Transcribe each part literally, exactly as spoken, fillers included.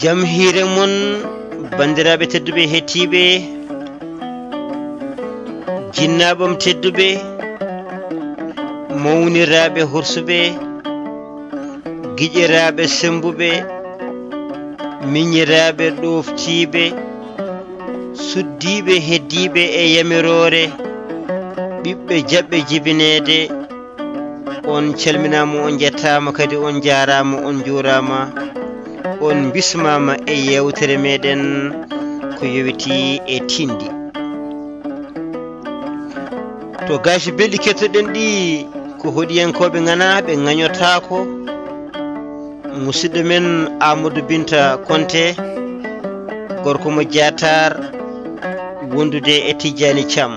Jam hiire mon, banndiraaɓe tedduɓe hettiiɓe, jinnaaɓam tedduɓe, mawniraaɓe horsuɓe, giƴiraaɓe semmbuɓe, miñiraaɓe ɗooftiiɓe, suddiiɓe heddiiɓe e yamiroore, ɓiɓɓe jaɓɓe jibineede, on calminaama, on njettaama, kadi on njaaraama, on njuuraama, on mbismaama e yeewtere meɗen ko yowitii e tinndi. To gaaci belɗi kettoɗen ɗi, ko hoɗiyankooɓe ŋanaa, ɓe ŋañotaako. Musidɗo men Amadou Binta Konte, gorko mo Jaatar, wondude e Tijjaani Caam.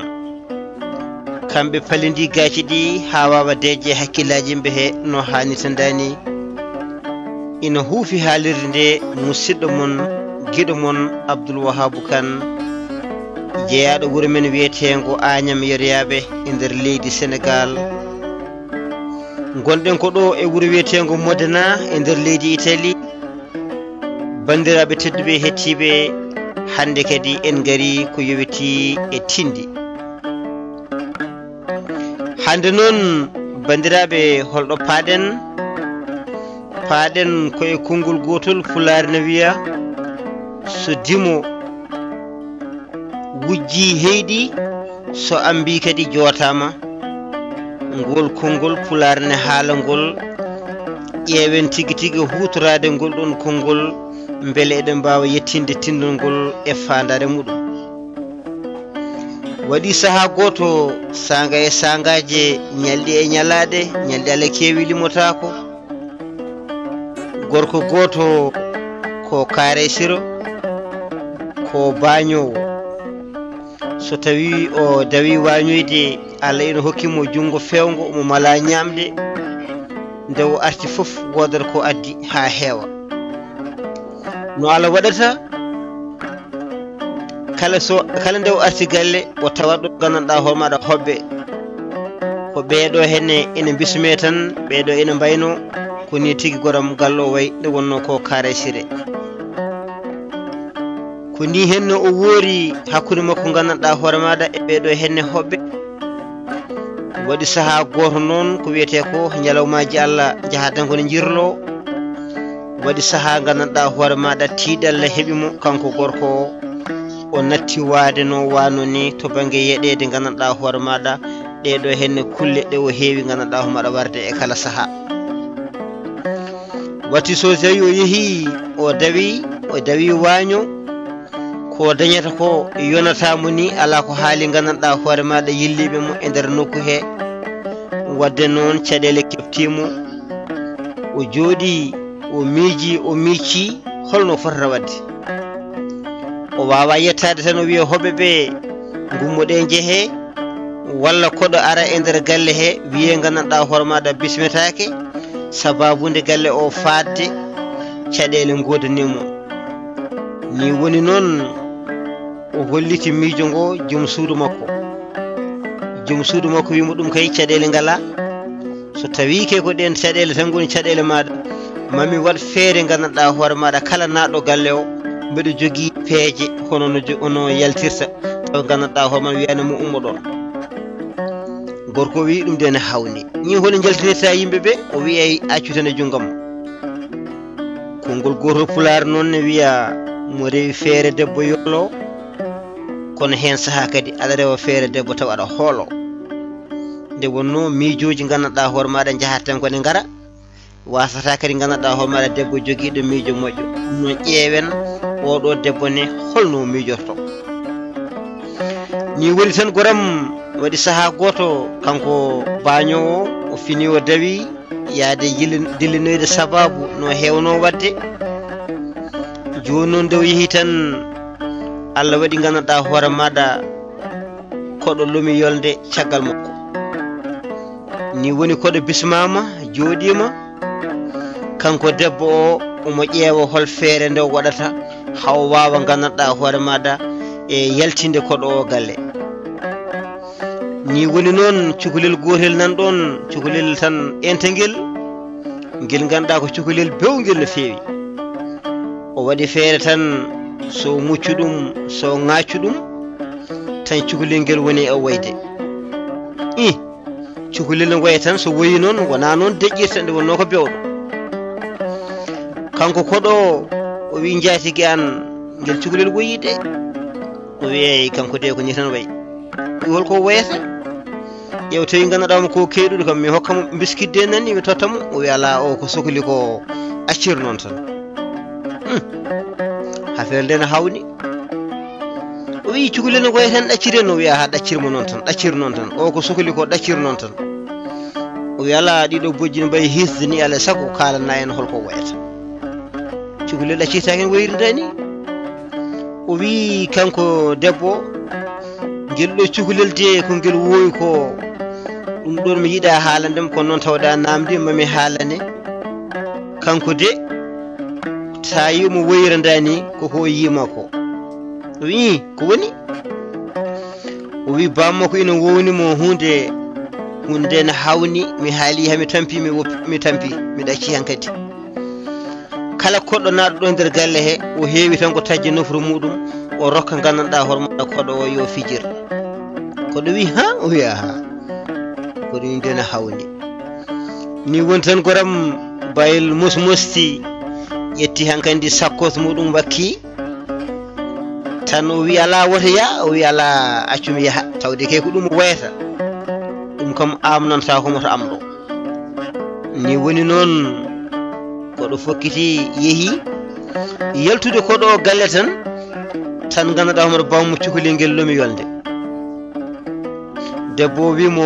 Kamɓe palindii gaaci ɗi haa waawa deeƴde hakkillaaji yimɓe he no haanirta ndaa ni. Ina huufi haalirde nde musidɗo mon, giɗo mon Abdoul Wahabou Kane, jeyaaɗo wuro men wiyeteengo Añam Yeryaaɓe e nder leydi Senegaal. Ngonɗen ko ɗo e wuro wiyeteengo Modena e nder leydi Italie. Banndiraaɓe tedduɓe hettiiɓe, hannde kadi en ngarii ko yowitii e tinndi. Hannde noon, banndiraaɓe, holɗo paaɗen? Paaɗen ko e konngol gootol, Pulaar ne wiya, so dimo wujjii heyɗi, so ammbii kadi jootaama. Ngool konngol Pulaar ne haala ngol, ƴeewen tigi tigi huutoraade ngol ɗoon konngol, mbele eɗen mbaawa yettinde tinndol ngol e faandaare muɗum. Waɗi sahaa gooto, saanga e saangaaje, ñalɗi e ñalaaɗe, ñalɗi Alla keewi limotaako. Gorko gooto ko Kaare Siro, ko baañoowo. So tawii o dawii waañoyde, Alla ina hokki mo junngo feewngo, omo mala ñaamde, nde o arti fof woodata ko addi haa heewa. No Alla waɗata, kala so, kala nde o arti galle, o tawat ɗo nganndanɗaa hoore maaɗa hoɓɓe. Ko ɓeeɗo henne ina mbismee tan, ɓeeɗo ina mbaynoo, ko nii tigi goram galle o wayi, nde wonnoo ko Kaare Sire. Ko nii henne o woori hakkunde makko nganndanɗaa hoore maaɗa e ɓeeɗo henne hoɓɓe. Waɗi sahaa gooto noon ko wiyetee ko ñalawmaaji Alla njaha tan ko ne njirloo. Waɗi sahaa nganndanɗaa hoore maaɗa tiiɗalla heɓi mo kanko gorko o. O natti waade no waano ni to bannge yeɗeede nganndanɗaa hoore maaɗa ɗee ɗo henne kulle ɗe o heewi nganndanɗaa hoore maaɗa warde e kala sahaa. Watti so tawi o yehi, o dawi, o dawi waaño, ko dañata ko yonata mo ni, alaa ko haali nganndanɗaa hoore maaɗa yilliiɓe mo e nder nokku he. Waɗde noon caɗeele keftii mo, o jooɗii, o miijii, o miiccii, holno fotata waɗde? O waawaa yettaade tan o wiya hoɓɓe ɓe, ngummoɗee njehee, walla koɗo ara e nder galle he, wiyee nganndanɗaa hoore maaɗa bismetaake, sabaabu nde galle o faatde, caɗeele ngoodanii mo. Nii woni noon o holliti miijo ngo joom suudu makko. Joom suudu makko wii mo ɗum kay caɗeele ngalaa. So tawii kay ko ɗeen caɗeele tan ngoni caɗeele maaɗa, ma mi waɗ feere nganndanɗaa hoore maaɗa kala naatɗo galle o, mbeɗa jogii peeje hono no jo-, hono yaltirta, tawa nganndanɗaa hoore maa wiyaani mo ummo ɗoon. Gorko o wii ɗum de ne hawni. Ñii holi njaltinirta yimɓe ɓe, o wii ay accu tan e junngam. Konngol gootol Pulaar noon ne wiya mo rewi feere debbo yollo, kono heen sahaa kadi aɗa rewa feere debbo tawa aɗa hoolo. Nde wonnoo miijooji nganndanɗaa hoore maaɗa njahat tan ko ne ngara, waasata kadi nganndanɗaa hoore maaɗa debbo jogiiɗo miijo moƴƴo. Ɗum noon ƴeewen oɗo debbo ne holno o miijorto. Nii woni tan goram waɗi sahaa gooto kanko baañoowo o fini o dawi yaade yilin-, dillinoyde sabaabu no heewno waɗde. Jooni noon nde o yehi tan Alla waɗi nganndanɗaa hoore maaɗa koɗo lomi yolnde caggal makko. Nii woni koɗo bismaama, jooɗiima. Kanko debbo o, omo ƴeewa hol feere nde o waɗata haa o waawa nganndanɗaa hoore maaɗa e yaltinde koɗo o galle. Nii woni noon cukalel gootel nan ɗoon, cukalel tan entengel, ngel ngannduɗaa ko cukalel bewngel no feewi. O waɗi feere tan, so muccu ɗum, so ŋaaccu ɗum, tan cukalel ngel woni e wayde. I, cukalel no waya tan, so woyi noon, wonaa noon deƴƴirta, nde wonnoo ko bewɗo. Kanko koɗo o, o wiyi, "Njaatigi an, ngel cukalel woyi de." O wiyi, "Eey, kanko de ko nii tan wayi." O wiyi, "Hol ko wayata?" Ƴeew, tawi nganndanɗaa mo ko keeɗuɗo kam, mi hokka mo mbiskit de nani, mi totta mo. O wiyi, "Alaa, o ko sokli ko accir noon tan." Hmm. Affaire nde no hawni. O wiyi, "Cukalel no waya tan, ɗaccir en." O wiyi, "Aha, ɗaccir mo noon tan, ɗaccir noon tan. O ko sokli ko, ɗaccir noon tan." O wiyi, "Alaa, ɗiɗo bojji no mbayi hisde ni, alaa sago kaalana en hol ko wayata." Cukalel ɗaccirtaake no wayirta ni. O wiyi kanko debbo, "Ngel ɗo cukalel de ko ngel woyi ko, ɗum ɗon mi yiɗa haalande mo, kono noon tawɗaa naamnde ma mi haalane." Kanko de, taa yi mo woyira ndaa ni, ko ko yiima ko. O wiyi, "Ko woni?" O wiyi, "Bammakko ina wowni mo huunde, huunde nde no hawni, mi haali, haa mi tampi, mi woppi, mi tampi, mi ɗacci hankadi." Kala koɗɗo naatɗo ɗo nder galle he, o heewi tan ko taƴde nofru muɗum, o rokka nganndanɗaa hoore maɗa koɗo o yo fijir. Koɗo wiyi, "Ha?" O wiyi, "Aha, ko ɗum de no hawni." Ni woni tan goram Bayel mosmosti, ƴetti hankadi sakkos muɗum wakki. Tan o wiyi, "Alaa, woto yaa." O wiyi, "Alaa, accu mi yaha." Tawde kay ko ɗum o wayata. Ɗum kam amnantaa ko mo to am ɗo. Ni woni noon, koɗo fokkiti yehi yaltude koɗo o galle tan, tan nganndanɗaa hoore maɗa bammo cukalel ngel lomi yolnde. Debbo o wiyi mo,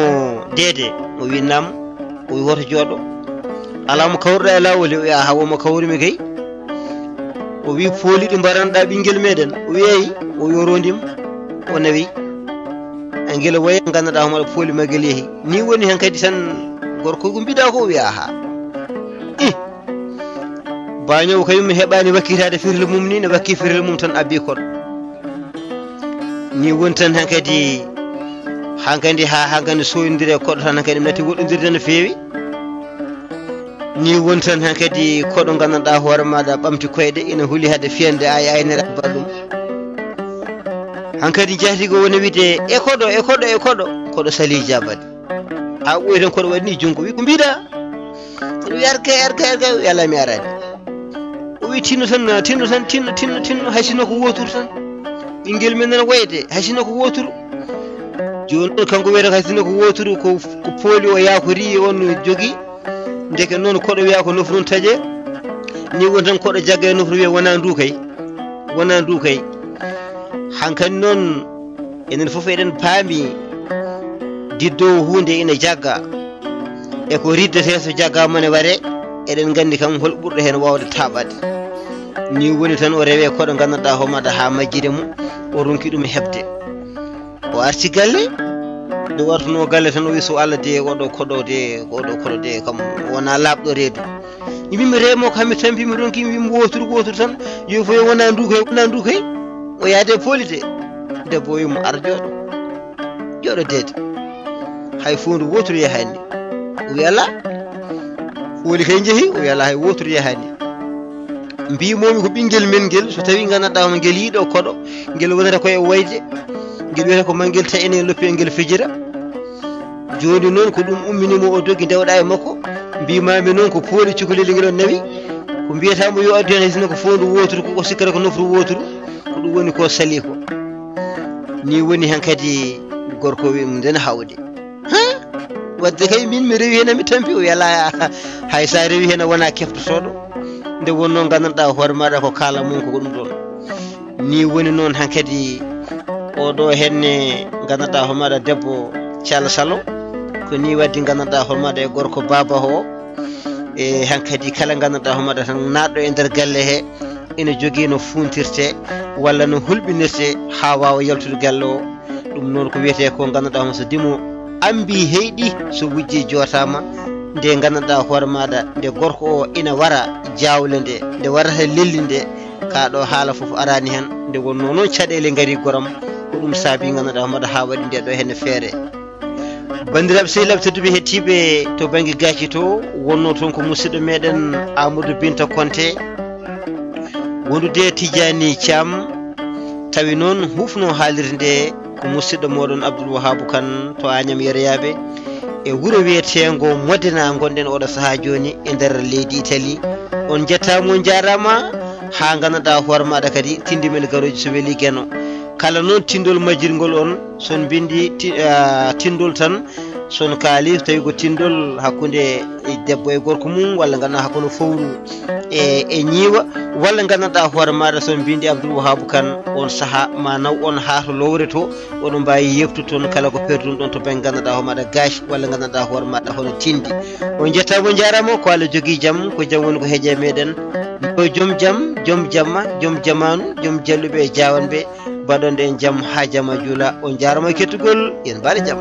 "Deede?" O wiyi, "Naam." O wiyi, "Woto jooɗo. Alaa mo kawruɗaa e laawol?" O wiyi, "Aha, wo mo kawrumi kay." O wiyi, "Pooli ɗi mbaranɗaa ɓinngel meɗen?" O wiyi, "Eey." O wiyi, "O rondi mo, o nawi." Ngel waya nganndanɗaa hoore maɗa pooli maggel yehi. Ni woni hankadi tan gorko ko mbiɗa ko, o wiyi, "Aha. Ih, baañoowo kayum heɓaani wakkitaade firle mum ni, ne wakki firle mum tan abbi koɗo." Ni woni tan hankadi, hankadi haa hankadi soyndire koɗo tan hankadi natti woɗɗondirde no feewi. Ni woni tan hankadi koɗo nganndanɗaa hoore maɗa ɓamti koyɗe ina huli hade fiyande ay aynere abba ɗum. Hankadi jaatigi o woni wiide, "E koɗo, e koɗo, e koɗo." Koɗo sali jaabade. Haa ɓooyi tan koɗo waɗi ni junngo, wi, "Ko mbiɗa?" Koɗo wi, "Arke, arke, arke." O wiyi, "Alaa, mi araani." O wi, "Tinno tan, tinno tan, tinno, tinno, tinno, hay sinno ko wooturu tan. Ɓinngel men nana wayde, hay sinno ko wooturu." Jooni noon kanko wiyata hay sinno ko wooturu, ko, ko pooli o yaakori e on no jogii. Ndeke noon koɗo wiya ko nofru taƴe. Ni woni tan koɗo jagga e nofru wiya, "Wonaa ndu kay. Wonaa ndu kay." Hankadi noon, enen fof eɗen paami diddoowo huunde ina jagga. E ko riddetee so jaggaama ne waree, eɗen nganndi kam hol ɓurɗo heen waawde taaɓaade. Ni woni tan o rewe koɗo nganndanɗaa homaɗa haa majjide mum, o ronki ɗum heɓde. O arti galle, nde wartunoo galle tan o wi, "So Allah de, oɗo koɗo de, oɗo koɗo de kam wonaa laaɓɗo reedu." Min mi remo kam mi tampi mi ronki mi wimo wooturu wooturu tan. Yo fof yo wona ndu kay, wona ndu kay. O yaade e pooli de. Debbo o wimo, "Ar jooɗo. Jooɗo deede. Hay foondu wooturu yahaani." O wi, "Alaa." Pooli kay njehi, o wi, "Alaa, hay wooturu yahaani." Mbimomi ko ɓinngel men ngel, so tawi nganndanɗaa hono ngel yiiɗo koɗo, ngel wonata ko e wayde, ngel wiyata ko mangel ta ene loppi e ngel fijira. Jooni noon ko ɗum ummini mo o dogi ndewɗa e makko. Mbimami noon ko pooli cukalel ngel on nawi. Ko mbiyata mo yo addu heen hay sinno ko foondu wooturu, ko o sikkata ko nofru wooturu, ko ɗum woni ko sali ko. Ni woni hankadi gorko wi mo nden hawde. Ha? Wadde kay min mi rewi heen mi tampi o yala hay sa rewi heen a wona keftotoɗo. Nde wonno nganndanɗaa hoore maɗa ko kaala mum ko ɗum ɗon. Ni woni noon hankadi oɗo henne nganndanɗaa hoore maɗa debbo Cala Salo. Ko ni waddi nganndanɗaa hoore maɗa e gorko Baba o. E hankadi kala nganndanɗaa hoore maɗa tan naatɗo e nder galle he ina jogii no funtirte walla no hulɓinirte haa waawa yaltude galle o. Ɗum noon ko wiyetee ko nganndanɗaa homo so dimo ambi heyɗi so wujji jootama. Nde nganndanɗaa hoore maɗa nde gorko o ina wara jawle nde, nde warata lelli nde, ka ɗo haala fof arani heen. Nde wonno noon caɗeele ngari goram, ko ɗum saabi nganndanɗaa homaɗa haa waɗi nde ɗo heen feere. Banndiraaɓe sehilaaɓe tedduɓe hettiiɓe to bannge gaaci to, wonno toon ko musidɗo meɗen Amadou Binta Konte. Wondude Tijani Thiam, tawi noon hufno haalirde nde ko musidɗo moɗon Abdoul Wahabou Kane to Agnam Yeroyaɓe, e wuro wiyeteengo Modena, ngonɗen oɗo sahaa jooni e nder leydi Italie. On njettaama, on njaaraama, haa nganndanɗaa hoore maaɗa kadi tinndi men garooji so weli Geno. Kala noon tinndol majjirngol on, so on mbinndi ti-, ah, tinndol tan, so on kaali, so tawi ko tinndol hakkunde debbo e gorko mum, walla nganndanɗaa hakkunde fowru e, e ñiiwa, walla nganndanɗaa hoore maaɗa so on mbinndi Abdoul Wahabou Kane, on sahaa ma naw on haa to lowre to, oɗon mbaawi yeɓtude toon kala ko perduɗon ɗon to bannge nganndanɗaa hoore maaɗa gaasi, walla nganndanɗaa hoore maaɗa hono tinndi. On njettaama, on njaaraama, ko Allah jogii jam, ko jam woni ko heeƴe meɗen. Yo jom jam, jom jamma, jom jamaanu, jom jalluɓe e jaawanɓe, mbaɗon ɗen jam haa jama juula. On njaaraama e kettugol, yen mbaɗe jam.